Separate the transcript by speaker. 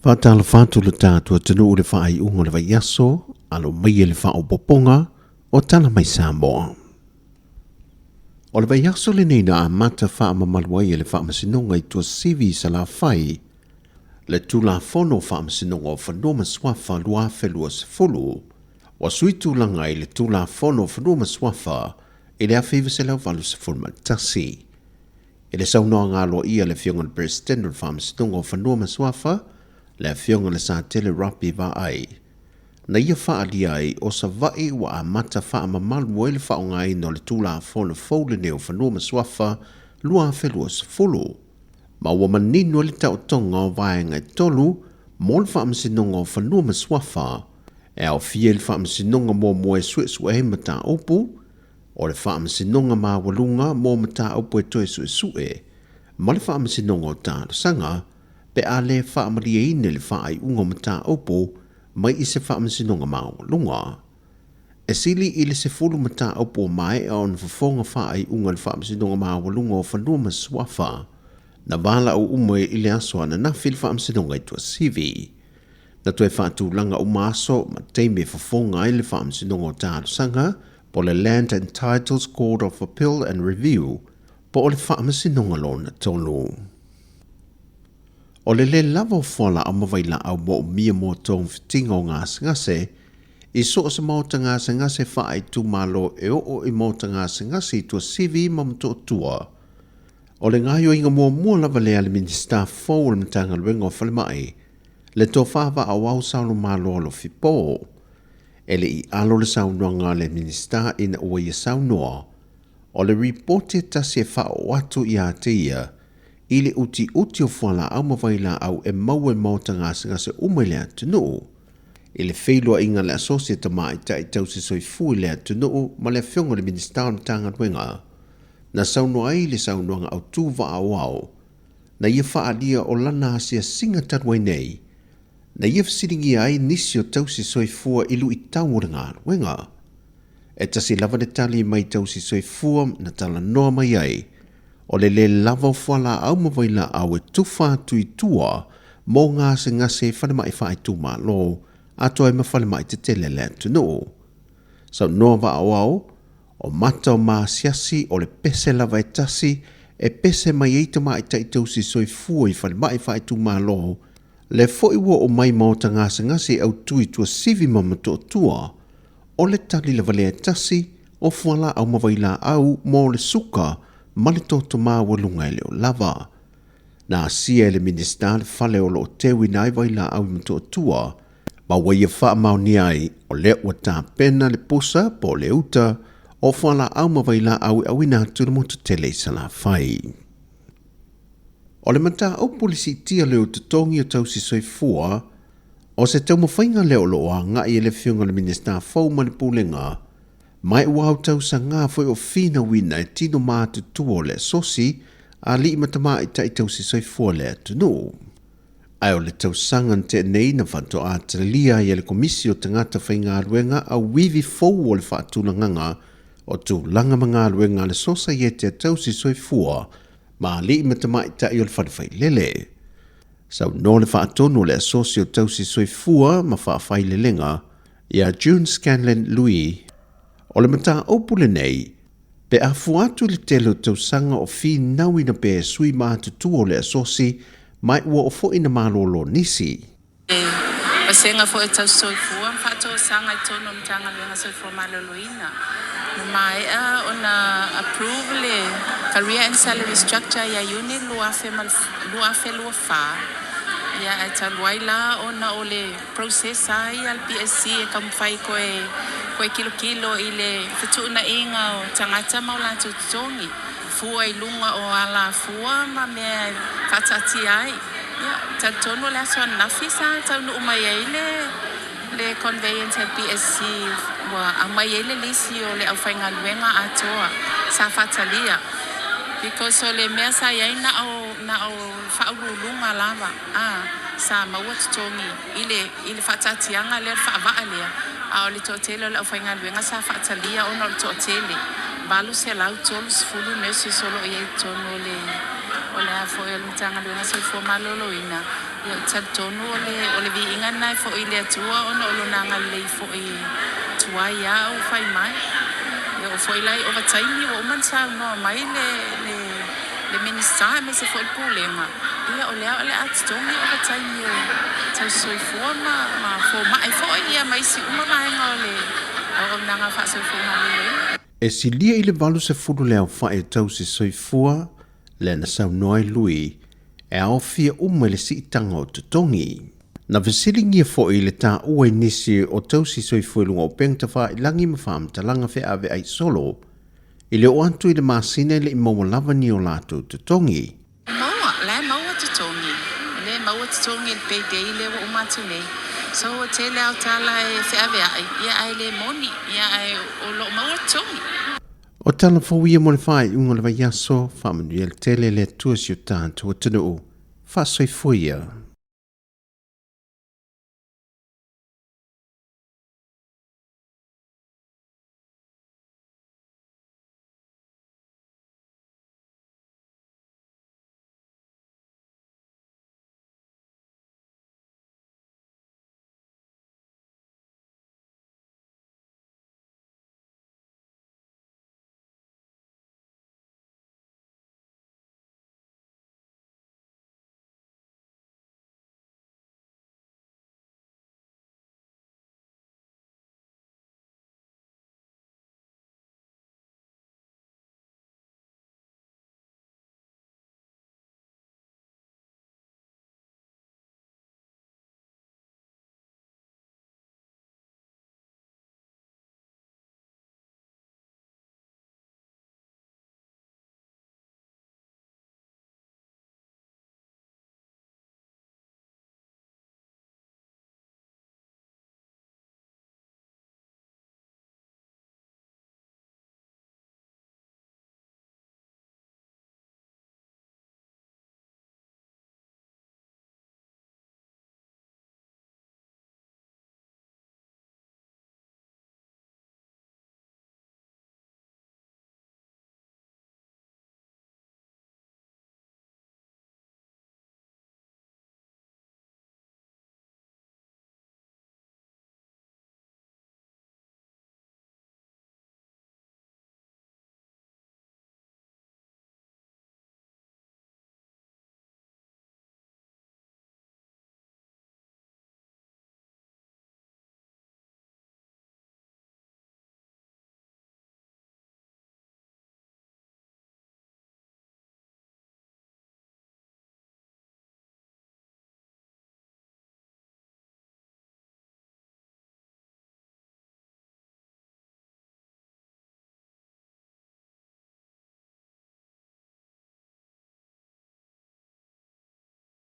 Speaker 1: Faatalofa atu le tatou atunuu i le faaiuga o le vaiaso, alo mai e le faaopoopoga o Tala Mai Samoa. O le vaiaso lenei na amata faamamalu ai e le Faamasinoga i Tuasivi i Salafai le Tulafono o Faamasinoga o Fanua ma Suafa 2020, ua sui tulaga ai le Tulafono o Fanua ma Suafa i le 1981. I le saunoaga aloaia a le Afioga i le Peresetene o le Faamasinoga o Fanua ma Suafa, le Afioga i le Satele Rapi Vaai, na ia faaalia ai o Savaii ua amata faamamalu ai le faaaogaina o le Tulafono fou lenei o Fanua ma Suafa 2020, ma ua manino ai le taotoga o vaega e tolu mo le Faamasinoga o Fanua ma Suafa, e aofia i le Faamasinoga muamua e suesue ai mataupu, o le Faamasinoga Maualuga mo mataupu e toe suesue, ma le Faamasinoga o Talosaga pe a le faamalieina i le faaiuga o mataupu mai i se Faamasinoga Maualuga. E sili i le 10 mataupu ua maea ona fofoga faaiuga e le Faamasinoga Maualuga o Fanua ma Suafa, na valaau uma i le aso ananafi le Faamasinoga i Tuasivi. Na toe faatulaga uma aso ma taimi e fofoga ai le Faamasinoga o Talosaga po o le Land and Titles Court of Appeal and Review po o le Faamasinoga Lona Tolu. O le lē lava o fualaau ma vailaau moomia mo togafitiga o gasegase i so o se maota gasegase faaitumalo e oo i maota gasegase i Tuasivi ma Motootua. O le gaoioiga muamua lava lea a le Minisita fou o le Matagaluega o Falemai, le Tofa Vaaauau Saulo Alofi Po. E le i alo le saunoaga a le Minisita ina ua ia saunoa, o le ripoti e tasi e faaoo atu ia te ia i le utiuti o fualaau ma vailaau e maua i maota gasegase uma i le atunuu. I le feiloaiga a le Asosi a Tamaitai Tausi Soifua i le atunuu ma le Afioga i le Minisita o le Matagaluega, na saunoa ai i le saunoaga autu vaaoao na ia faaalia o lana asiasiga talu ai nei, na ia fesiligia ai nisi o tausi soifua i luitau o le galuega. E tasi lava le tali mai tausi soifua na talanoa mai ai, o le lē lava o fualaau ma vailaau e tufa atu i tua mo gasegase i falemai faaitumalo atoa ai ma falemai tetele a le atunuu. Saunoa vaaoao, o mata o maasiasi o le pese lava e tasi e pese mai ai tamaitai tausi soifua i falemai faaitumalo, le foi ua oo mai maota gasegase i autu i Tuasivi ma Motootua, o le tali lava lea e tasi o fualaau ma vailaau mo le suka ma le toto maualuga e le o lava. Na asia e le Minisita le fale o lo o teuina ai vailaau i Motootua, ma ua ia faamaonia ai o lea ua tapena le pusa po o le uta o fualaau ma vailaau e auina atu i le motu tele i Salafai. O le mataupu le siitia lea o totogi o tausi soifua, o se taumafaiga lea o lo o agai e le Afioga i le Minisita fou ma le Pulega, ma e ua autausaga foi o finauina e tino matutua o le asosi a alii ma tamaitai tausi soifua o le atunuu. Ae o le tausaga na tea nei na faatoa talia ai e le Komisi o Tagata Faigaluega auivi fou o le faatulagaga o tulaga ma galuega a le Sosaiete a Tausi Soifua ma alii ma tamaitai o le Fale Failele. Saunoa le faatonu o le Asosi o Tausi Soifua ma Faafailelega ia June Scanlan Louis, o le mataupu lenei, pe a fua atu i le tele o tausaga o finauina pea e sui matutua o le Asosi mai ua oo foi ina malolo nisi.
Speaker 2: Vasega foi o Tausi Soifua ma Faatoasaga i totonu o le Matagaluega Soifua Maloloina. Na maea ona approve le Career and Salary Structure ia Iuni 2024, ia ae talu ai la ona o le process a ia a le PSC e taumafai toe kilokilo i le fetuunaiga o tagata ma o latou totogi, fua i luga o alafua ma mea e faataatia ai. Ia, talitonu o le aso ananafi sa taunuu mai ai le le conveyance a le PSC ua aumai ai le lisi o le aufaigaluega atoa sa faatalia because o le mea sa i ai na o na o faauluuluga lava a sa maua totogi i le i le faataatiaga lea o le faavaa lea a o le toatele o le aufaigaluega sa faatalia ona o le toatele 830 nurses o lo o i ai i totonu o le o le a foi o le Matagaluega Soifua Maloloina. Ia, ou te talitonu o le, o le viiga lena e foi i le Atua ona o Lona agalelei foi e tuai lava ou fai mai. Ia, oo foi la i ovataimi ua uma ona saunoa mai le, le, le Minisita aemaise foi le Pulega, ia o lea o le a totogi ovataimi o tausisoifua ma, ma fomai foi, ia ma isi uma vaega o le auaunaga faasoifua maloloina.
Speaker 1: E silia i le 80 le aofai o tausisoifua lea na saunoa ai Lui e aofia uma i le siitaga o totogi. Na fesiligia foi le taua i nisi o tausi soifua i luga o upega tafailagi ma faamatalaga feaveai solo i le oo atu i le masina e le i maua lava ni o latou totogi.
Speaker 2: Maua, la e maua totogi. O lea e maua totogi i le pay day lea ua uma atu nei. So ua tele lava o tala e feaveai, ia ae le moni, ia ae o lo o maua totogi.
Speaker 1: O tala fou ia mo le faaiuga o le vaiaso, faamanuia tele le Atua si o tatou atunuu. Faasoifua ia.